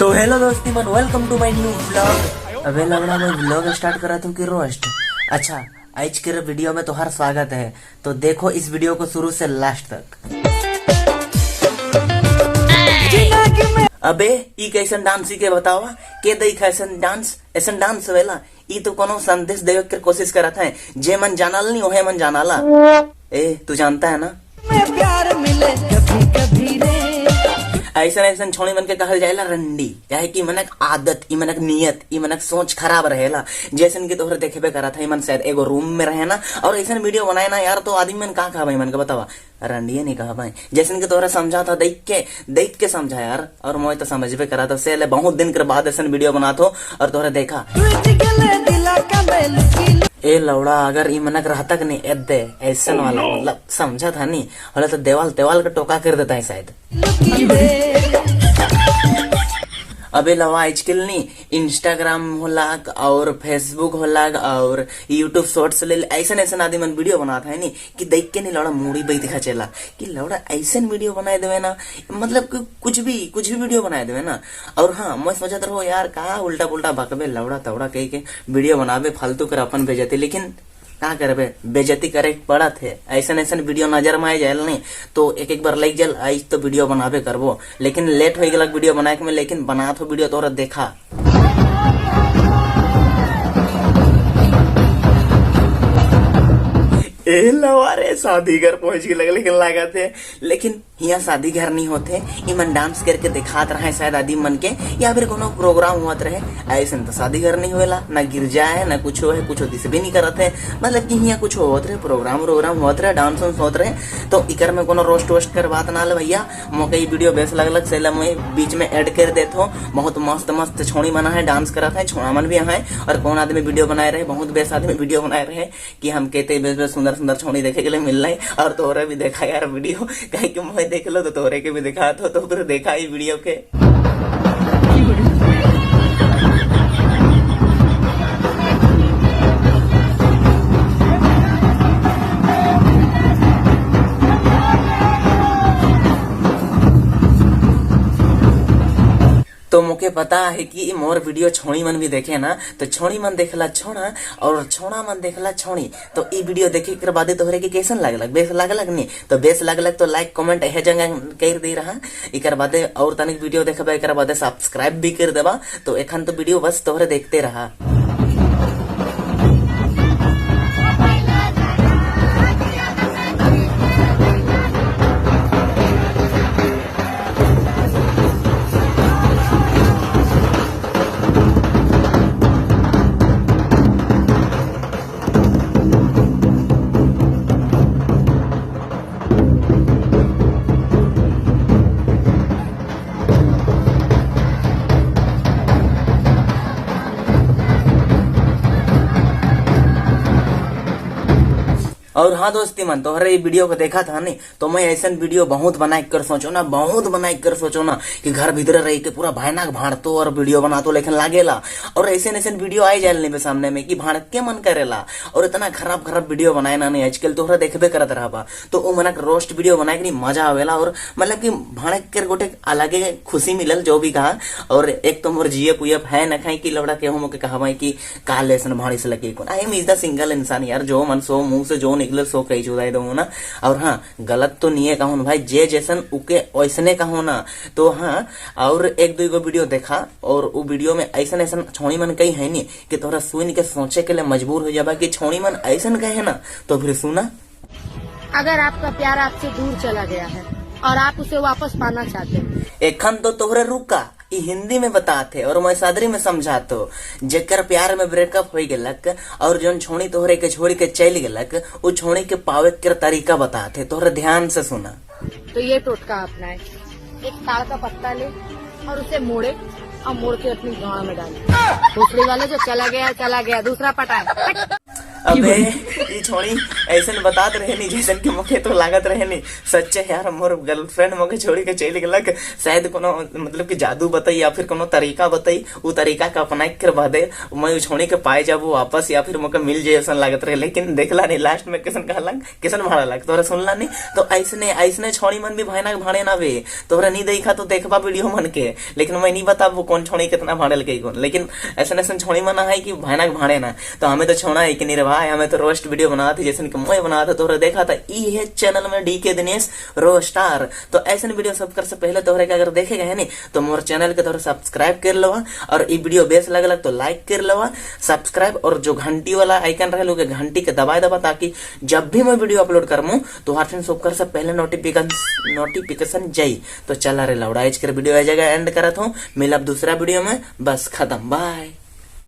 तो हेलो दोस्ती मन, welcome to my new vlog. अबे लवड़ा, मैं व्लॉग स्टार्ट करा तू कि रोस्ट? अच्छा, आज के वीडियो में तुम्हारा स्वागत है। तो देखो इस वीडियो को शुरू से लास्ट तक। अबे ई कैसन डांस के बतावा के देख, ऐसन डांस, ऐसन डांस वेला? ई तो कोनो संदेश देवे के कोशिश करत है। जे मन जानल नहीं ओहे मन जानाला। ए तू जानता है ना, प्यार मिले कभी कभी रे। ऐसन ऐसन छोड़ी मन के कहल जाएला रंडी, काहे कि मनक आदत, ई मनक नियत, ई मनक सोच खराब रहेला। जैसन कि तोहरे देखेबे करा था, मन शायद एगो रूम में रहे ना और ऐसन वीडियो बनाए ना यार, तो आदमी मन का कहा मन के बतावा? रंडिये नहीं कहा भाई। जैसन कि तोहरा समझा था, देख के समझा यार, और मैं तो समझबे करा था। से बहुत दिन के बाद ऐसन वीडियो बना थो और तोहरा देखा। ए लौड़ा, अगर ई मनक रहता कि नहीं एद्दे ऐसन वाला, मतलब समझा था नहीं होला तो देवाल तेवाल का टोका कर देता है शायद। अबे लवा, आजकल नहीं इंस्टाग्राम होलाक और फेसबुक होलाक और यूट्यूब शॉर्ट्स ले ऐसन ऐसन आदमी मन वीडियो बनाता है नहीं कि देख के नहीं लौड़ा मूड़ी बई दिखा चला कि लौड़ा ऐसन वीडियो बनाए देवे ना, मतलब कि कुछ भी वीडियो बनाए देवे ना। और हाँ, मैं सोचत रहो यार का उल्टा पुल्टा बकबे लौड़ा तौड़ा कह के वीडियो बनावे, फालतू कर अपन बेजती, लेकिन का करबे, बेजती करे के पड़त है। ऐसन ऐसन वीडियो नजर में आ जाए नहीं तो एक एक बार लग जाए, आज तो वीडियो बनाबे करबो। लेकिन लेट हो गया वीडियो बनाए के में, लेकिन बना तो वीडियो तोरा देखा। ए लवारे, शादी घर पहुंच गए लेकिन लागत है, लेकिन यहाँ शादी घर नहीं होते। इमन डांस करके दिखात रहे शायद आदमी मन के, या फिर कोनो प्रोग्राम होत रहे। ऐसे तो शादी घर नहीं होला ना, गिरजा है ना कुछ है, कुछ दिस भी नहीं करत है। मतलब कि यहाँ कुछ होत रहे, प्रोग्राम प्रोग्राम होत रहे, डांस वांस होत रहे। तो इकर में कोनो रोस्ट वोस्ट कर बात ना ले भैया। मोके ई वीडियो बेस लगलक से मैं बीच में ऐड कर देत हो। बहुत मस्त मस्त छोड़ी मना है, डांस करत है, छोड़ा मन भी है और कौन आदमी वीडियो बनाए रहे, बहुत बेस आदमी वीडियो बनाए रहे कि हम कहते बेस बेस सुंदर सुंदर छोड़ी देखे के लिए मिल रहे। और तोहरे भी देखा यार वीडियो, कहे कि मैं देख लो तो तोहरे के भी देखा, तो फिर देखा ही वीडियो के। तो मोके पता है कि मोर वीडियो छोड़ी मन भी देखे ना, तो छोड़ी मन देखला छोड़ा और छोड़ा मन देखला छोड़ी। तो ई वीडियो देखे के बाद तोहरे के कैसन लागलक? बेस लागलक नहीं? तो बेस लागलक तो लाइक कमेंट एहे जगह कर दे रहा। इकर बादे और तनिक वीडियो देखबा, एकर बादे सब्सक्राइब भी कर देबा। तो एखन तो वीडियो बस तोहरे देखते रहा। और हाँ दोस्ती मन, तोहरे ये वीडियो को देखा था नहीं, तो मैं ऐसा वीडियो बहुत बनाए कर सोचो ना, बहुत बनाए कर सोचो ना कि घर भीतर रह के पूरा भयानक भाड़तो और वीडियो बनातो, लेकिन लागेला और ऐसे ऐसे वीडियो आए जाए नहीं सामने में कि भाड़ के मन करेला। और इतना खराब खराब वीडियो बनाए ना नहीं आजकल तोहरा देखबे करत रहा, तो वो मनक रोस्ट वीडियो बनाए के नहीं मजा आवेला और मतलब कि भाड़े के गोटे अलगे खुशी मिलल जो भी कहा। और एक तो मोर जीएफ उएफ है न खाई कि लौड़ा के हम के कहा कि काल ऐसन भाड़ी से लगे कौन। I am is the single इंसान यार, जो मन सो मुंह से जो निकले सो कही चुदाई दो ना। और हाँ, गलत तो नहीं है कहूँ भाई, जे जैसन उके वैसने कहूँ ना। तो हाँ, और एक दो वीडियो देखा और वो वीडियो में ऐसन ऐसन छोड़ी मन कही है नहीं कि तोरा सुन के सोचे के लिए मजबूर हो जाबा कि छोड़ी मन ऐसन कहे ना। तो फिर सुना, अगर आपका प्यार आपसे दूर चला गया है और आप उसे वापस पाना चाहते हैं, एखन तो तोहरे रुका, ई हिंदी में बताते और मैं सादरी में समझातो। जेकर प्यार में ब्रेकअप हो गेलक और जोन छोड़ी तोहरे के छोड़ के चल गेलक, वो छोड़ी के पावे के तरीका बताते, तोहरे ध्यान से सुना। तो ये टोटका अपनाए। एक ताड़ का पत्ता ले और उसे मोड़े और मोड़ के अपनी गाड़ में डाले। दूसरे वाले जो चला गया चला गया, दूसरा पटाए। अबे, ई छोड़ी ऐसन बतात रहे नी जैसन कि मोके तो लागत रहे नी सच्चे यार, मोर गर्लफ्रेंड मोके छोड़ी के चल गेलक। शायद कोनो मतलब कि जादू बताई या फिर कोनो तरीका बताई, उ तरीका के अपनाए के बादे मैं उ छोड़ी के पाए जाबू वापस या फिर मोके मिल जाए, ऐसन लागत रहे। लेकिन देखला नहीं, लास्ट में कैसन कहलक, कैसन भाड़ा लग तोरा सुनला नहीं। तो ऐसने ऐसने छोड़ी मन भी भयानक भाड़े ना बे। तोरा नहीं देखा तो देखबा वीडियो मन के, लेकिन मैं नहीं बताबू कौन छोड़ी कितना भाड़े लगे कौन। लेकिन ऐसन ऐसन छोड़ी मन है कि भयानक भाड़े ना। तो हमें तो छोड़ा है कि नहीं रे भाई, हमें तो रोस्ट वीडियो बना थे जैसे कि मैं बना था, तोरा देखा था ई है चैनल में डी के दिनेश रोस्टार। तो ऐसे वीडियो सब कर से पहले तोहरे के अगर देखे गए नहीं तो मोर चैनल के तोहरे सब्सक्राइब कर लवा और ई वीडियो बेस लगल तो लाइक कर लवा, सब्सक्राइब और जो घंटी वाला आइकन रहे लोग घंटी के दबाए दबा, ताकि जब भी मैं वीडियो अपलोड करमू तो हर सब कर से पहले नोटिफिकेशन जाई। तो चला रे लौड़ा, आज के वीडियो आ जाएगा एंड करत हूँ, मिलब दूसरा वीडियो में, बस खत्म, बाय।